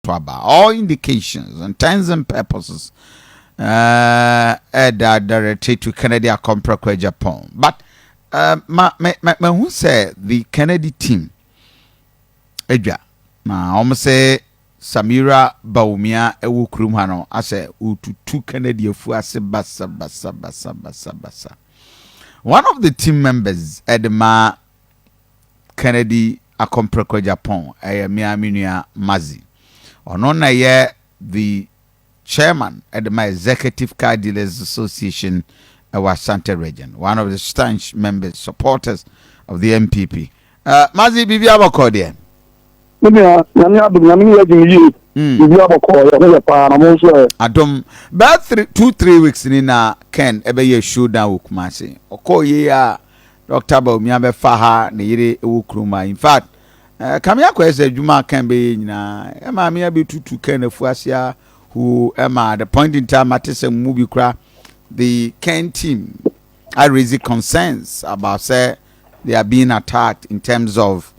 Aba all indications, intents and purposes ɛda directed to Kennedy Akompreko Agyapong, but ma ma ma mahu sɛ the Kennedy team adwa na wɔn sɛ Samira Bawumia ɛwɔ kurom ha no asɛ otutu Kennedy afu ase basa basa basa basa basa. One of the team members ɛde ma Kennedy Akompreko Agyapong ɛyɛ mmea me nua Mazi. Ɔno na ɛyɛ the chairman ɛde ma Executive Car Dealers Association ɛwɔ Asante Region, one of the staunch members, supporters of the NPP. Mazi, biribi abɔkɔ deɛ? Me nua, Nyame adom, Nyame ne yɛ adwuma yie. Biribi abɔkɔ yɛ ho yɛ paa, na mo nso ɛ? Adom. Bɛɛ three, 2, 3 weeks ni na Ken ɛbɛyɛ showdown wɔ Kumase. Ɔkɔɔ yie a Dr. Bawumia bɛfa ha, ne yere ɛwɔ kurom ha. In fact, kame akɔyɛ sɛ adwuma a Ken bɛyɛ nyinaa ɛma me abɛtutu Ken afu ase a who ɛma the point in time ate sɛ mu bi kora the Ken team are raising concerns about say they are being attacked in terms of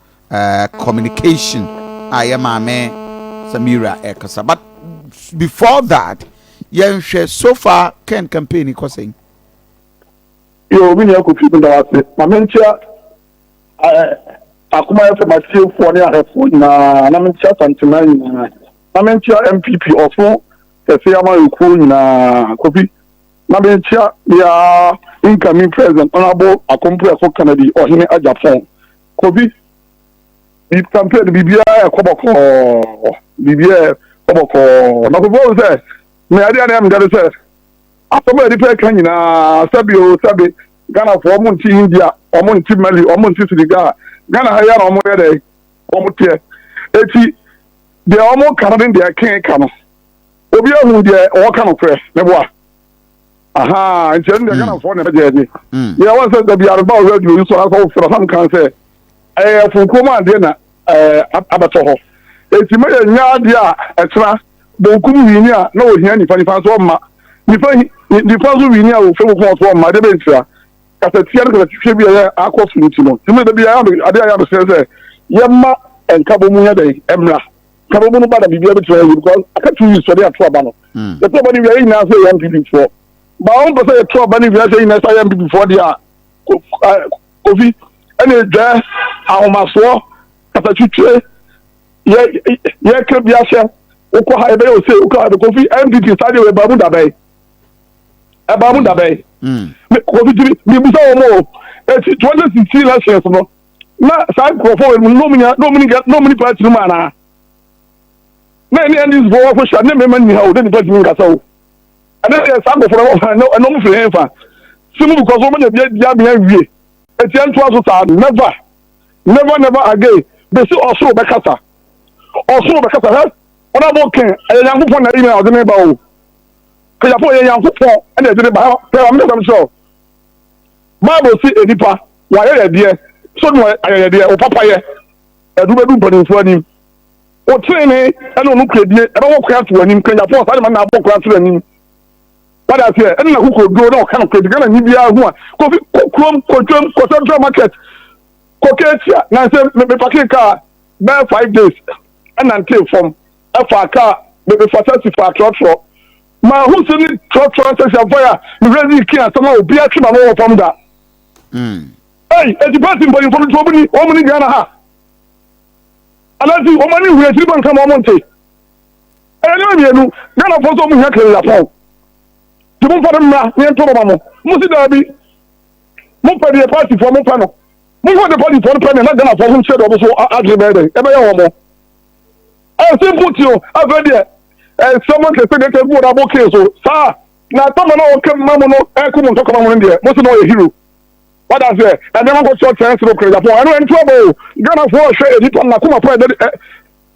communication a yɛ maame Samira ɛkasa. But before that, yɛnhwɛ so far Ken campaign kɔ sɛn? Yo, me nua Kofi, mi da ase. Ma me nkyia Akoma FM atiefoɔ ne ahwɛfoɔ nyinaa, na me nkyia Santema nyinaa, na me nkyia NPP ɔso kɛse ama ekuo nyinaa. Kofi, na me nkyia bia incoming President Honourable Akompreko Kennedy Ɔhene Agyapong. Kofi, bi campaign biribiara ɛkɔ bɔkɔɔ, biribiara ɛkɔ bɔkɔɔ. Na Kofi, wɔn sɛ mɛ adeɛ a na ɛmu dade sɛ asɛm a nipa ɛka nyinaa, sɛbi o sɛbi, Ghanafoɔ ɔmo nti India, ɔmo nti Mali, ɔmo nti Senegal, Ghana ha yɛ na ɔmo yɛ dɛ ɔmo teɛ. Eti deɛ ɔmo ka no ne deɛ kɛn ka no, obi ehu deɛ ɔwɔ no korɛ ne boa aha. Nti ɛnu deɛ Ghanafoɔ na ɛbɛgye ɛdi yɛ wɔn sɛ dabi areba wɔ radio yi so asɔ wofra sam kan sɛ ɛyɛ funkurom adeɛ na ɛɛ abɛtɔ hɔ. Eti mɛ yɛ nya adeɛ a ɛtena bonkum wini a na ohia nifa, nifa nso ɔma nifa, nifa nso wini a ofe bonkum ɔso ɔma adeɛ bɛ nsira kasatia ne kasatwitwe bi a yɛ akɔ so. Nti no tumi dabi adeɛ a yɛ abɛsɛ sɛ yɛma nkabɔ mu yɛ dɛ ɛmra nkabɔ mu no ba na biribi abɛtumi ayɛ, because aka 2 weeks wɔde ato aba no. Yɛto aba no wia, yɛ nyinaa sɛ yɛ NPP foɔ ba wɔn pɛ sɛ yɛto aba no wia sɛ yɛ nyinaa sɛ yɛ NPP foɔ deɛ a, Kofi, ɛna edwa ahomasoɔ kasatwitwe yɛ yɛka bi ahyɛ wokɔ ha yɛbɛyɛ ose wokɔ ha. Kofi, NPP saa deɛ ɛbaa mu dabɛn, ɛbaa mu dabɛn. Kofi, tiri mibusa wɔn o, eti 2016 elections no na saa nkurɔfoɔ wɔ mu n'omu ni party no mu anaa na ɛne NDC foɔ wɔkɔ hyia ne mmarima ni ha o, ne nipa tumi nkasa o. Ɛne yɛ saa nkurɔfoɔ no ɛna ɔmo firi hɛn fa simu because wɔn nyɛ bia bia bia wie. Eti ɛntoa so saa, never, never, never again. Besi ɔsoro bɛkasa, ɔsoro bɛkasa. Hɛ, ɔnabɔ kɛn ɛyɛ Nyankopɔn na ɛyi na ɔde ne ba o. Kanyafo yɛ Nyankopɔn ɛna ɛde ne ba pɛrɛ ɔmo kasa sɛ Bible si enipa wayɛ yɛdeɛ so no ayɛ yɛdeɛ o papa yɛ ɛdu bɛdu mpanimfoɔ anim o tene ɛna ɔno kuredie ɛbɛwɔ kwan ato anim. Kanyafo saa de ma na abɔ kwan ato anim wada aseɛ ɛna na koko duro na ɔka no kuredi. Ghana ni biara ho a, Kofi, kɔ kurom, kɔ dwam, kɔ Central Market, kɔ Kejetia na sɛ mepake kaa bɛɛ 5 days ɛna nte fam ɛfa kaa mefa taxi fa trɔtrɔ maa ho sɛ ne trɔtrɔ nsɛsiafo a mehwɛ zi ki asɛm a obiara twe ma no wɔ fam da. Ɛy, eti party mpanyinfoɔ no tí wɔn ni Ghana ha anase wɔn ani hu akyiri ba nka ma wɔn nte ɛyɛ nneɛma mmienu. Ghana fo nso wɔn hia kere yapɔn tí mo nfa no mmra ne yɛn to bɔ ma mo. Mo si daabi, mo pɛ deɛ party foɔ mo pɛ no, mo nfa de party foɔ no pɛ ne na Ghana foɔ so nkyɛn deɛ ɔmo so adwene bɛyɛ dɛ ɛbɛyɛ wɔn mo. Ɛyɛ simple ti o. Afɛ deɛ ɛsɛm kɛse kɛse gu wɔn abo kee so saa na tɔmɔ na ɔkɛ mma mo no ɛkó mo ntɔkwa mo no deɛ mo si na ɔyɛ hero wada sɛ ɛnneɛma nkɔ kyerɛ kyɛn soro kere Japan ɛno ɛnto ɔbɔ o. Ghana foɔ ɔhwɛ nipa na koma pa ɛdɛ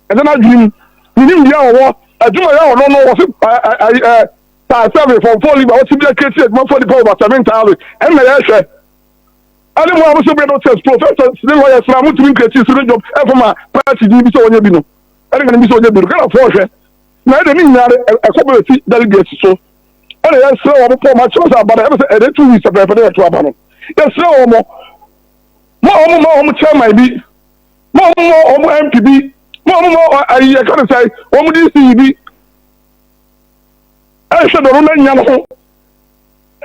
ɛdɛ n'adwene mu ne nim deɛ ɔwɔ adwuma yɛ ɔno no wɔsi ɛ ɛ ɛ taa sɛbi from four liver wɔsi bi akireti adwuma fɔ nipa over 7,000. Ɛnna yɛhwɛ ɛne mu a mo sɛ bi doctors, professors ne lawyers na mo tumi nkireti civil job ɛfɔ ma party ni bi sɛ wɔnyɛ bi no ɛne ka ne bi sɛ wɔnyɛ bi no. Ghana foɔ hwɛ na ɛde ne nyinaa ɛkɔ bɛ si delegates so. Ɛna yɛsrɛ wɔn pɔ ɔmo akyerɛ sɛ aba no ɛbɛ sɛ ɛde 2 weeks pɛpɛɛpɛ ne yɛto aba no. Yɛsrɛ wɔn mo ma wɔn ma wɔn chairman bi ma wɔn ma wɔn MP bi ma Mo a mo mo ayi yɛ ka ne sɛ wɔn de si yi bi ɛnhwɛ dɔno na nya no ho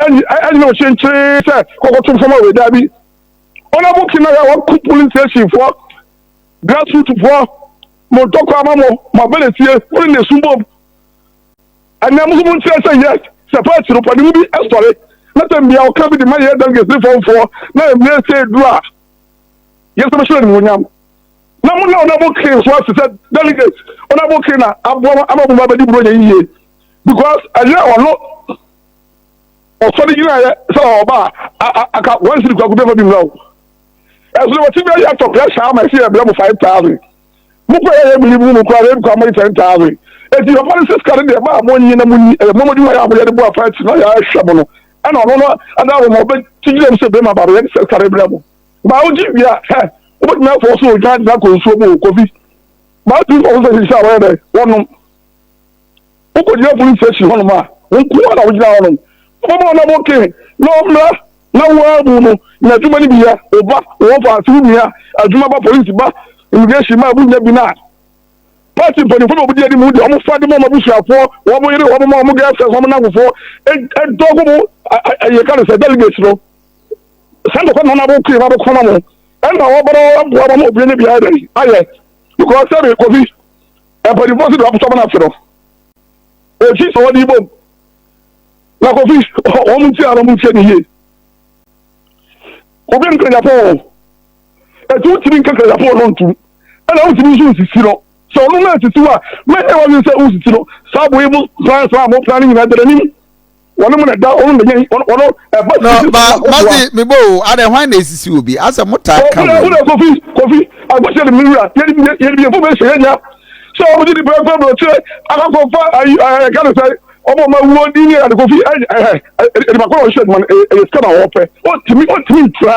ɛnyina ɔkyenkyere sɛ kɔkɔto fam a wei daabi. Ɔnabɔ kina yɛ wɔko police station foɔ grassroots foɔ mo ntɔkwa ama mo mo abɛlɛsie mo ne ne sum bom. Ɛnna mo nso mo nkyerɛ sɛ yes, sɛ party no pɔde mu bi ɛsɔre na sɛ mmea ɔka bi de ma yɛ delegates ne fɔmfoɔ na mmea sɛ eduru a yɛsɛ bɛhyɛ animuonyam na mo na ɔnabɔ kee so ase sɛ delegates ɔnabɔ kee na aboa ama mo ba bɛdi buro yɛ yie, because ɛyɛ ɔno ɔsɔre gyina yɛ sɛ ɔba a aka wɔn siri kwaku bɛfa bi mmerɛ o. Ɛso wɔte bi ayɛ atɔ pressure ama ɛsi yɛ brɛ mo 5,000, mo kɔ yɛ yɛ bili mu mo kɔ yɛ kɔ ama 10,000. Eti papa no sɛ sika no deɛ maa mo nyi na mo nyi ɛyɛ mo mo dwuma yɛ a mo yɛ de bu afa akyi na yɛ ahwɛ mo no, ɛna ɔno no ɛna wɔn ɔbɛ ti gyina mu sɛ bɛrima baabo yɛ de sɛ sika no brɛ mo maa o gyi wia hɛ wobɛtumi afɔ so odwan gyina kɔ nsuo mu o. Kofi maa tumi fɔ so sɛ hyehyɛ a wɔyɛ dɛ wɔnom wokɔgyina police station hɔnom a wo nko a na wogyina hɔnom wɔbɛma ɔnam oke na ɔmmra na woabu no na adwuma no bi yɛ wo ba wo fa ase wo nua adwuma ba police ba immigration ma wonya bi no a party mpanimfoɔ na wɔdi anim deɛ wɔn fa de ma wɔn abusuafoɔ, wɔn yere, wɔn ma wɔn girlfriends, wɔn nanfofoɔ ɛdɔɔgo mo ɛyɛ ka no sɛ delegates no saa ntɔkwa na ɔnabɔ kee ma bɛkɔma mo ɛna wɔbɛrɛ aboa ma obi ne bi ayɛ dɛ ayɛ, because sɛbi Kofi mpanimfoɔ si de wɔapotɔ ma no ase no okyi sɛ wɔde bom na Kofi wɔn nti a wɔn ntie ne yie obi nkira Japan etu wotumi nkira Japan no ntum ɛna wotumi nso nsisi no sɛ ɔno na nsisi hɔ a mɛnyɛ wɔn sɛ wosisi no saa bo yi mo plan saa mo plan nyinaa dɛrɛ nim wɔn mo na da wɔn na yɛn wɔn ɛba. No ba masi mi bo o adɛ hwan na esisi obi asɛ mo taa ka wo. Wúlò Kofi, Kofi agbɔsɛ de mi wura yɛn yɛn yɛn fo bɛ sɛ yɛn nya sɛ wɔn de nipa ɛkɔ aburokyire akɔkɔ fa ayi ɛɛ ɛka ne sɛ ɔmɔ ɔmɔ awuo di ne ade. Kofi ɛɛ ɛɛ ɛnipa kɔ na ɔhyɛ adwuma no ɛyɛ sika na ɔpɛ ɔtumi ɔtumi ntura.